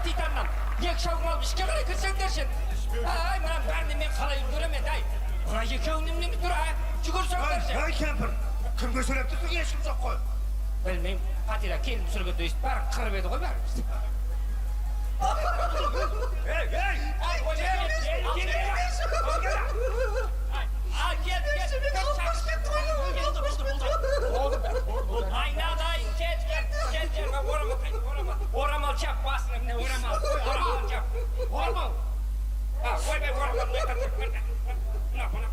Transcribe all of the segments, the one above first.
Титаннан екі шауқым алып, ішке қарай кірсеңдерші. Ай, мынаның бәріне мен қалай үлгеремін енді? Ай, мына екеуің немене тұр, а? Жүгірсеңдерші. Ай, кемпір, кімге сөйлеп тұрсың? Ешкім жоқ қой. Білмеймін, Фатира келін түсіргенде өйстіп бәрін қырып еді ғой бәрімізді. Ей, ей! Ай, ой, кел, кел, кел, кел. Ай, ай, кел, кел, Мен алып қашып кетті ғой, алып қашып кетті ғой. Болды, болды. Айналайын, кел, кел, кел, кел. Орамал қайда, орамал? Орамал жап басына, міне, орамал, орамал жап, орамал. А, ойбай, орамал мына жақта тұр, мына, мына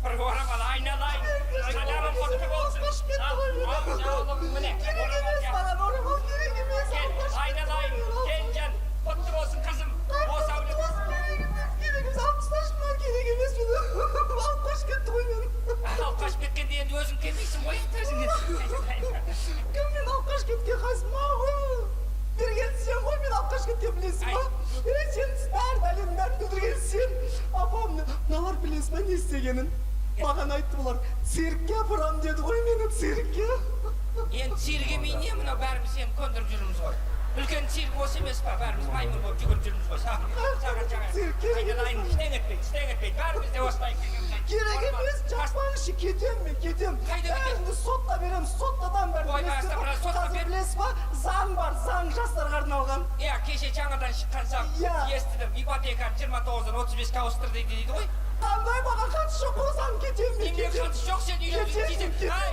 бір орамал. Айналайын, қадамың құтты болсын. Қашып кетті Ал, ғой. ал, жаулығың, міне, Керек орамал емес жап. маған, орамал керек емес. Кел, Алып қашып айналайын, кетті ғой. келінжан, құтты болсын, қызым, осы әулет. Керек емес, керек емес, алып тасташы мынаны, керек емес мені. Алып қашып кетті ғой мені. Алып қашып кеткенде енді өзің келмейсің ғой енді, өзің. Кім мені алып қашып кеткен? Қасым берген сен ғой мені алып қашып кеткен, білесің ба? Е, сен бәрін, әлемнің бәрін бүлдірген сен. Апам, мыналар білесің ба не істегенін? Маған айтты бұлар, циркке апарамын деді ғой мені, циркке. Енді цирк емей не, мынау бәріміз сені көндіріп жүрміз ғой. Үлкен цирк осы емес па? Бәріміз маймыл болып жүгіріп жүрміз ғой саған. Саған жаңа. Цирк керек емес. Айналайын, ештеңе етпейді, ештеңе етпейді, бәріміз де осылай. Керек емес, жаппаңызшы, кетемін мен, кетемін. Қайда кетесің? Бәріңді сотқа беремін, соттатамын бәрін. Ойбай, Білесіздер ғой, астағфиралла, сотқа қазір бер. Білесіз ба, заң бар, заң, жастарға арналған. Иә, кеше жаңадан шыққан заң. Иә. Естідім, ипотеканы 29-дан 35-ке ауыстыр дейді, дейді ғой. Қандай, маған қатысы жоқ ол заң, кетемін мен. Немене Кетемін. қатысы жоқ, сен үйленіп Кетемін, кетемін. Ай!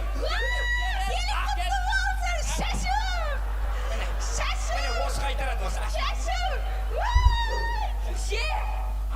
Келін құтты болсын, шашым! Шашым! Міне, осы қайтарады осы. Шашым! Ше,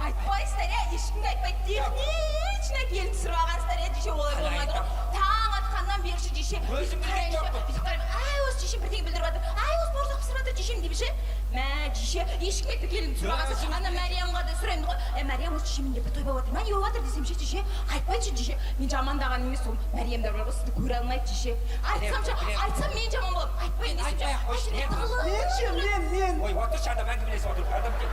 айтпайсыздар, иә, ешкімге айтпай, технично келін түсіріп алғансыздар, иә, десе, олай Қалай болмайды ғой. айтамын? Таң атқаннан бері ше, десе. Өзім білген жоқпын. Бүйтіп қараймын, ай, осы шешем бірдеңе білдіріп жатыр, ай, осы бауырсақ пісіріп жатыр шешем деп ше. Мә, десе, ешкімге айтпай келін түсіріп алғансың. Өзім. Ана Мәриямға да сұраймын ғой, е, Мәриям, осы шешемде бір той болып жатыр ма, не болып жатыр десем ше, десе, айтпайыншы, десе, мен жамандаған емес, ол Мәриям да бар ғой, сізді көре алмайды, десе. Айтсам ше, Білемін. айтсам, мен жаман боламын, айтпайын десем ше. Айтпай ақ қойшы, не? Мен ше, мен. Ой, отыршы, адам әңгімелесіп отыр, адам кел.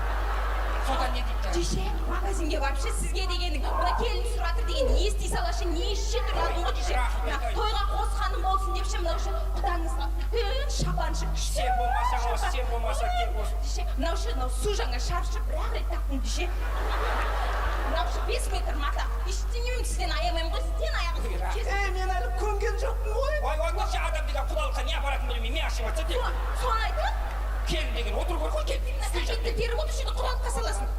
Содан не дейді жаңа? Десе, магазинге барып ше, сізге дегенің, мына келін түсіріп жатыр дегенді ести сала ше, неше түрлі алдым ғой, десе. Рахмет, Мына ай. тойға қосқаным болсын деп ше, мынау ше, құдаңызға үлкен шапан ше, күшті Сен болмасаң осы, шапан. сен болмасаң кел осы. Десе, мынау ше, мынау су жаңа шарф ше, бір ақ рет тақтым, десе. Мынау ше, 5 метр мата, ештеңе сізден аямаймын ғой, сізден аяғым кесіп. Ей, мен әлі көнген жоқпын ғой. Ой, отыршы, адам деген құдалыққа не апаратынын білмей, ми ашып жатса тек. Соны айтамын. Келін деген отыру керек қой, келін. Мына Істей жат. сәкетті теріп отыр, енді құдалыққа саласың.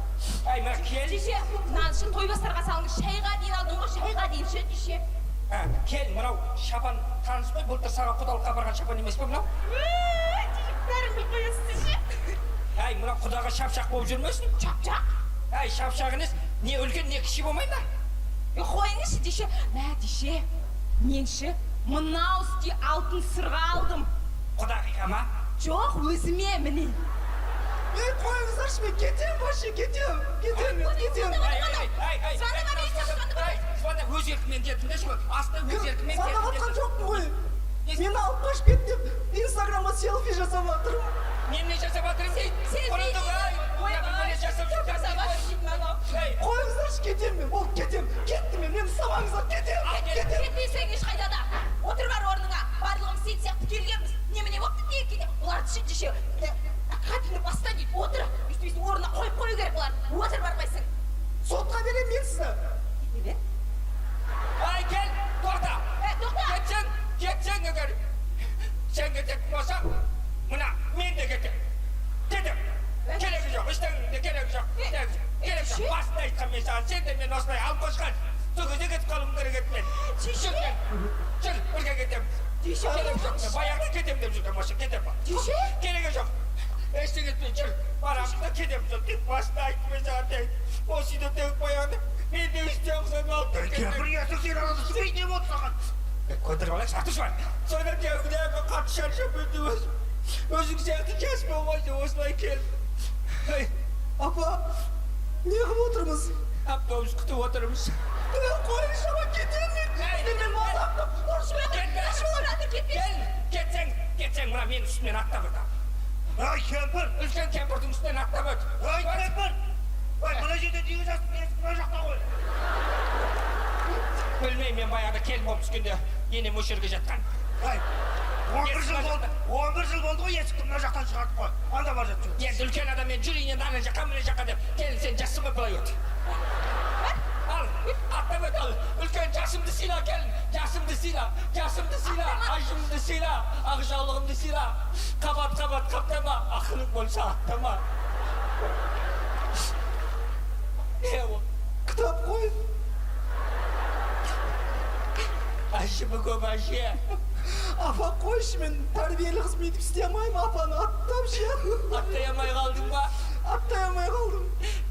Ай, мына келін. Десе, мынаны ше, той бастарға салыңыз, шайға дейін алдым ғой, шайға дейін ше, десе. А, келін, мынау шапан таныс қой, былтыр саған құдалыққа апарған шапан емес пе мынау? Бәрін біліп қоясыз, десе. Әй, мынау құдаға шапшақ болып жүрмесін. Шапшақ? Әй, шапшақ емес, не үлкен, не кіші болмай ма? Е, қойыңызшы, десе. Мә, десе, мен ше, мынау үсте алтын сырға алдым. Құдағиға ма? Жоқ, өзіме, міне. Ей, қойыңыздаршы, мен кетемін вообще, кетемін, кетемін, мен кетемін. Ай, ай, ай, ай, Звондама, ай, мен звондама. ай, звонда, өз еркімен дедім де, астына өз еркімен Звондап келдім жатқан дедім. жоқпын ғой. Мені алып қашып кетті деп инстаграмға селфи жасап жатырмын. Мен не жасап жатырмын дейді? Селфи Құрындық, ай, дейді. мына бір бәле жасап жүр. Жасап жатыр дейді мынау. Ей, Қойыңыздаршы, кетемін мен, болды, кетемін, кеттім мен, мені ұстамаңыздар, кетемін, Ал, кет. кетемін. Кетпесең ешқайда да. Отыр бар орныңа. Барлығымыз сен сияқты келгенбіз. Немене болыпты, неге кете? Бұларды ше, десе, қатынды баста дейді, отыр. Өйстіп өйстіп орнына қойып қою керек бұларды. Отыр, бармайсың. Сотқа беремін мен сізді. Кете бер. Ай, кел, тоқта. Е, тоқта. Кетсең, кетсең егер. Сен кететін болсаң, мына мен де кетемін. Кетемін. Керегі жоқ, ештеңенің де керегі жоқ. Керегі жоқ. Керегі жоқ. Ше? Басында айтқан мен саған, сен де мен осылай алып қошқан. Сол кезде кетіп қалуым керек еді мен. Шеше? Жүр, кел. Жүр, бірге кетеміз. Шеше? Керегі жоқ. Мен баяғыда кетемін деп жүргенмін, осы кетемін. Шеше? Керегі жоқ. Ештеңе етпей, жүр. Барамыз да кетеміз. Деп басында айттым мен саған тек. Осы үйде тек баяғыда мен де үстем ұқсап алып Ей, кемпір, ертең сен араласып, не болды саған? Көтеріп алайықшы, атыш бар. Содан кейін қатты шаршап өтті өзім. Өзің сияқты жас болмаса осылай келдім. Ай, Апа, не қылып отырмыз? Автобус күтіп отырмыз. Ей, қойыңызшы, апа, кетемін мен. Ей, Сіздермен мазақ қылып, ұрысып Кетпе. Жатыр, кетпесін. Кел, кетсең, кетсең, мына менің үстімнен аттап өт. Ай, кемпір! Үлкен кемпірдің үстінен аттап өт. Ай, кемпір! Ай, мына жерде түйе жастық, есік мына жақта ғой. Білмеймін, мен баяғыда келін болып түскенде енем осы жерге жатқан. Ай, 11 жыл болды, 11 жыл болды ғой, есікті мына жақтан шығардық қой, анда бара жатыр. Енді үлкен адаммен жүрейін енді, ана жаққа, мына жаққа деп. Келін, сен жассың ғой, былай өт. Ал, аттап өт, ал. Үлкен жасымды сыйла, келін. Жасымды сыйла, жасымды сыйла, ажымды сыйла, ақ жаулығымды сыйла. Қабат қабат қаптама, ақылың болса, аттама. Не ол? Кітап қой. Әжімі көп, әже. Апа, қойшы, мен тәрбиелі қыз, бүйтіп істей алмаймын апаны аттап ше. Аттай алмай қалдың ба? Аттай алмай қалдым.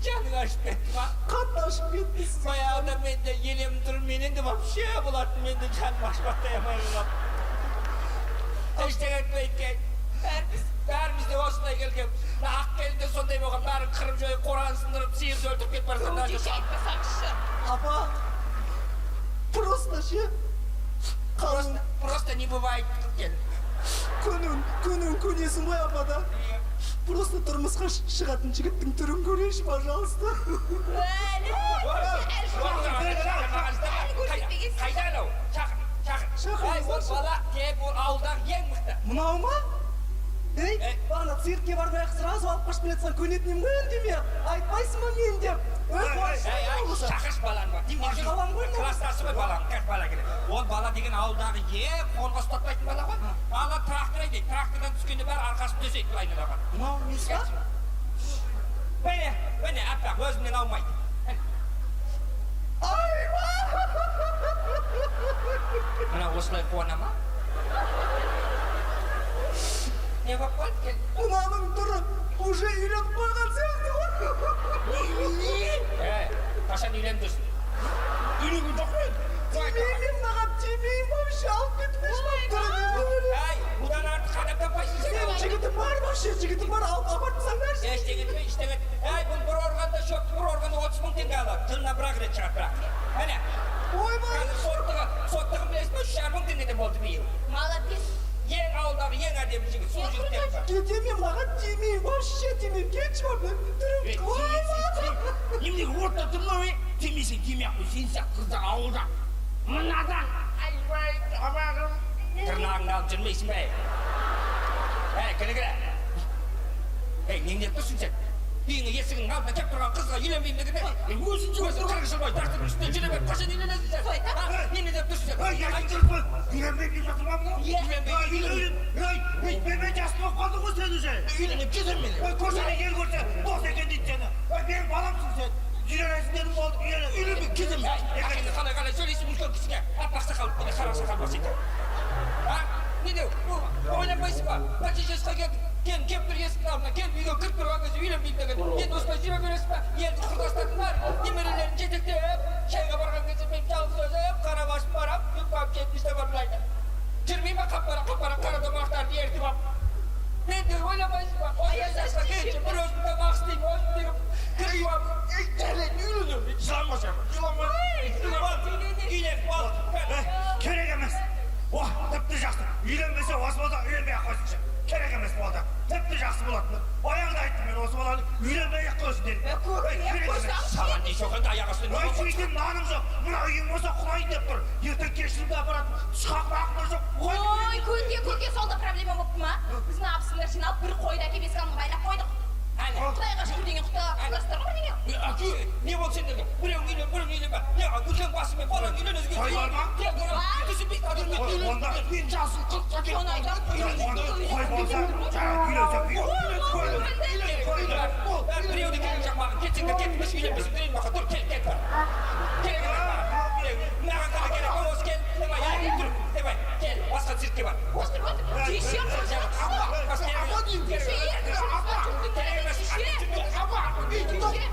Жаның ашып кетті ма? Қатты ашып кетті сізге. Баяғыда мен де елем тұрып, менен де вообще болатын, мен де жаным ашып аттай алмай қалғанмын. Ештеңе етпейді екен. Бәріміз. Бәріміз де осылай келгенбіз. Мына ақ келін де сондай болған, бәрін қырып жойып, қораны сындырып, сиырды өлтіріп кетіп бара жатқан. Жеше, айтпасаңызшы. Апа, просто ше, қалың. Просто не бывает, келін. Көнуін, көнуін көнесің ғой, апа, да. Просто тұрмысқа шығатын жігіттің түрін көрейінші, пожалуйста. Әлі әлі. Қайда анау? Шақыр, шақыр. Шақырыңыздаршы. Әй, ол бала тек, ол ауылдағы ең мықты. Мынау ма? Ей, Ей. бағана циркке бармай ақ сразу алып қашып келе жатсаң, көнетін едім ғой үндемей ақ. Айтпайсың ба мен деп? Ой, Ей, қуанышты ей, болса. Шақыршы баланы бар. Балам ғой мынау. Класстасы ғой баланың, қазір бала келеді. Ол бала деген ауылдағы ең қолға ұстатпайтын бала ғой. Бала трактор айдайды, трактордан түскенде бәрі арқасын төсейді былай айналаға. Мынау емес па? Міне, міне, аппақ, өзімнен аумайды. Міне. Айва! Мына осылай қуана ма? Не болып қалды, кел? Мынаның түрі уже үйленіп қойған сияқты ғой. Ей, қашан үйленіп жүрсің? Үйленген жоқ қой. Тимеймін мен мынаған, тимеймін вообще, алып кетпеші түріне. Ей, бұдан артық адам таппайсың сен. Менің жігітім бар вообще, жігітім бар, алып апарып тастаңдаршы. Ештеңе етпей, ештеңе етпей. Ей, бұл бір орғанда, шөпті бір орғанда 30 000 теңге алады. Жылына бір ақ рет шығады бірақ. Міне, Ойбай! қазір соттығы, соттығын білесіз бе, 3,5 мың теңгеден болды биыл. Молодец. Ең ауылдағы ең әдемі жігіт, сол жігіт деп бар. Кетемін мен, мынаған тимеймін, вообще тимеймін, кетші бар, түрім. Ойбай! Неменеге оттап тұр мынау, е? Тимесең, тимей ақ қой, сен сияқты қыздар ауылда мынадан, айбай, тамағым. Тырнағыңды алып жүрмейсің бе? Ей, кіре, кіре. Ей, нең деп тұрсың сен? Үйіңе, есігінің алдына келіп тұрған қызға үйленбеймін деген не? Өзің. Өзің 40 жыл бойы трактордың үстінде жүре беріп, қашан үйленесің сен? Солай, так? А, неме деп тұрсың сен? Ей, айтып қой, үйленбеймін деп жатыр ма мынау? Иә. Үйленбеймін. Ей, ей, мен жасты болып қалдың ғой сен уже. Үйленіп кетемін мен. Ей, көрсе, ел көрсе, дос екен дейді сені. Ей, менің баламсың сен. Үйленесің дедім, болды, үйлен. Үйленбей кетемін. Ей, әкеңді қалай, қалай сөйлейсің үлкен кісіге? Аппақ сақал, міне, қара сақал бас екен. А? Не деу? Ойланбайсың ба? Қанша жасқа келдің? Келін келіп тұр есіктің алдына, келіп үйге кіріп тұрған кезде үйленбеймін деген. Енді осылай жүре бересің ба? Елдің құрдастардың бәрі немерелерін жетектеп, шайға барған кезде мен жалғыз өзім қара басым барам, барып 70-те барып былай. Жүрмей ма, қап қара, қап қара, қара домалақтарды ертіп алып. Мен де ойламайсың ба? Осындай жасқа келгенше бір өзім тамақ істеймін, өзім деген кіріп алып. Ей, жарайды, үйленемін. Жылама сен, жылама. Жылама. Үйленіп болды. Ей, керек емес. О, тіпті жақсы. Үйленбесе, осы бала үйленбей ақ қойсыншы. Керек емес болды. Тіпті жақсы болатын. Баяғыда айттым мен, осы баланы үйленбей ақ қойсын дедім. Е, көке, Ей, керек емес. қойсаңшы. Саған не шоқанды аяқ астынан? Ой, жейтін наным жоқ. Мына үйің болса, құлайын деп тұр. Ертең кешірімді апаратын тышқақ бақы да жоқ. Ой, Ой, көке, көке, сол да проблема болыпты ма? Біздің абысындар жиналып, бір қойды әкеліп есік алдына байлап қойдық. Әне. Құдайға шүкір деген, құдаластар ғой бірдеңе. Әке, не болды сендерге? Біреуің үйлен, біреуің үйленбе. Не, үлкен басымен балаң үйленесің. Қой бар ма? Түсінбейсің, адам. Ой, онда мен жасым 40-қа келіп. Соны айтамын. Онда қой болса, жарайды, үйленсе, үйлен. Қой, Бәрі біреу де керек жоқ маған. Кетсеңдер, кетіңдерші, үйленбесең, үйленбе, маған. Тұр, кел, кет бар. Керек емес маған. Керек. Маған ғана керек. Осы кел. Давай, ай, тұр. Давай, кел. Басқа циркке бар. Отыр, отыр. Шеше, Басқа керек. шеше, Керек емес. шеше.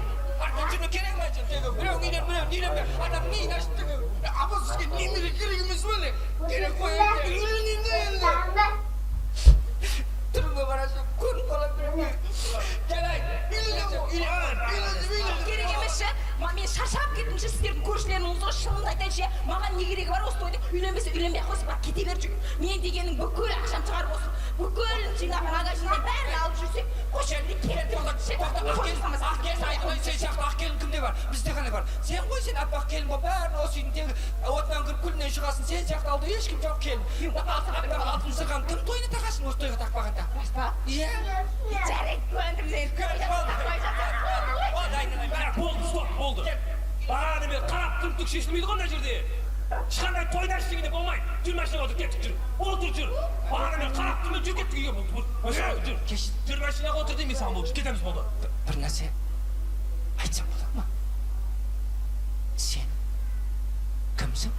Артынан жүрме, керек емес. Біреуің үйлен, біреуің үйленбе. Адам миын ашып деген. Апа, сізге немере керек емес пе, не? Керек қой енді. Үйленейін де енді. Түріңе қарасаң, көрініп қалады біреуге. Жарайды. Үйленемін ғой. Үйлен. Үйленіп, Керек емес ше. Мен шаршап кеттім ше, сіздердің көршілеріңіз ғой, шынымды айтайын ше. Маған не керегі бар осы тойдың? бересің, бар, кете бер, жүр. Мен дегенің бүкіл ақшам шығарып, осы бүкіл жинап, магазиннен бәрін алып жүрсек, қойшы енді, кеттім. Тоқта, ақ келін, ақ келін, айналайын, сен сияқты ақ келін кімде бар? Бізде ғана бар. Сен ғой, сен аппақ келін болып, бәрін осы үйдің тегі отынан кіріп, күлінен шығасың. Сен сияқты алда ешкім жоқ келін. Аппақ алтын сырғаны кім тойына тағасың осы тойға тақпағанда? Рас па? Иә. Жарайды, көндім сен. Көндім, болды. Болды, айналайын, бәрі. Болды, стоп, болды. Бағанадан бері қарап тұрып, түк шешілмейді ғой мына жерде. Ешқандай тойда ештеңе де болмайды. Жүр, машинаға отыр, кеттік, жүр. Отыр, жүр. Бағанадан бері қарап тұрмын, жүр, кеттік үйге, болды. Машинаға жүр. Кеш. Жүр, машинаға отыр деймін саған, болды. Кетеміз, болды. Бір нәрсе айтсам болады ма? Сен кімсің?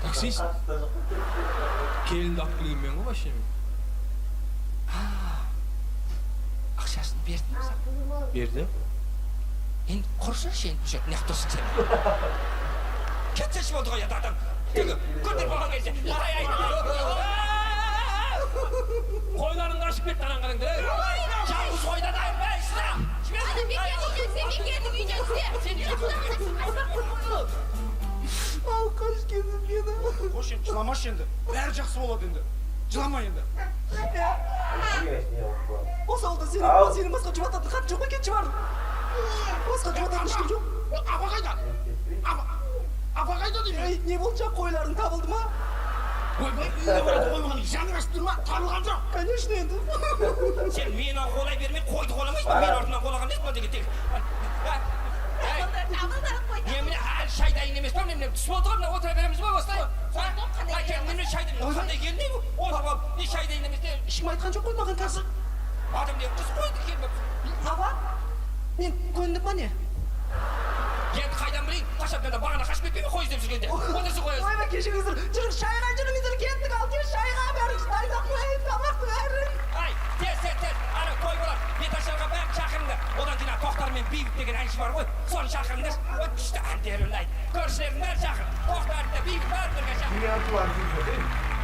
Таксист. Келінді алып келген мен ғой машинамен. Ақшасын бердің бе саған? Берді. Енді құрсыншы, енді бұл жерде неғып тұрсың сен? Кетсеші, болды ғой енді, адам тегі көтеріп болған кезде. Ай, ай. Қойларың қашып кетті, анан қараңдар, ей. Жалғыз қойдан айырмайсың. Ана бекердің үйден, сен бекердің үйден, сен. Алқаш келін мені. Қойшы енді, жыламашы енді, бәрі жақсы болады енді, жылама енді. Осы ауылда сенен Ау. сенен басқа жұбататын қатын жоқ па? Кетші, бар, басқа жұбататын ешкім жоқ. Апа қайда? Апа, апа қайда деймін? Ей, не болды, жаңа қойларың табылды ма? Ойбай, үйге барады ғой, маған жаның ашып тұр ма? Табылған жоқ. Конечно енді. Сен мені қолай бермей, қойды қоламайсың ба? Мен артынан қолаған емеспін ба деген тек. Табылды, табылды қой. Немене, әлі шай дайын емес па? Міне, түс болды ғой, мына отыра береміз ба осылай? Қандай Ай, келін? немене, шай қандай келін ей бұл? Отырып алып, не шай дайын емес не? Ешкім айтқан жоқ қой маған қазір. Адам не қыз қойды келін болып. Апа, мен көндім ба, не? Енді қайдан білейін, қашан да бағана қашып кетпей ме қой іздеп жүргенде? Отырса қоясың. Ойбай, кешіріңіздер. Жүріңіз шайға, жүріңіздер, кеттік. Ал тез шайға, бәріңіз дайындап қояйын тамақты бәрін. Ай, тез, тез, тез, ана той болады, беташарға бәрін шақырыңдар. Одан кейін ана Тоқтар мен Бейбіт деген әнші бар ғой, соны шақырыңдаршы. Ой, күшті әндері ұнайды. Көршілердің бәрін шақыр, Тоқтарды да, Бейбіт, бәрін бірге шақыр.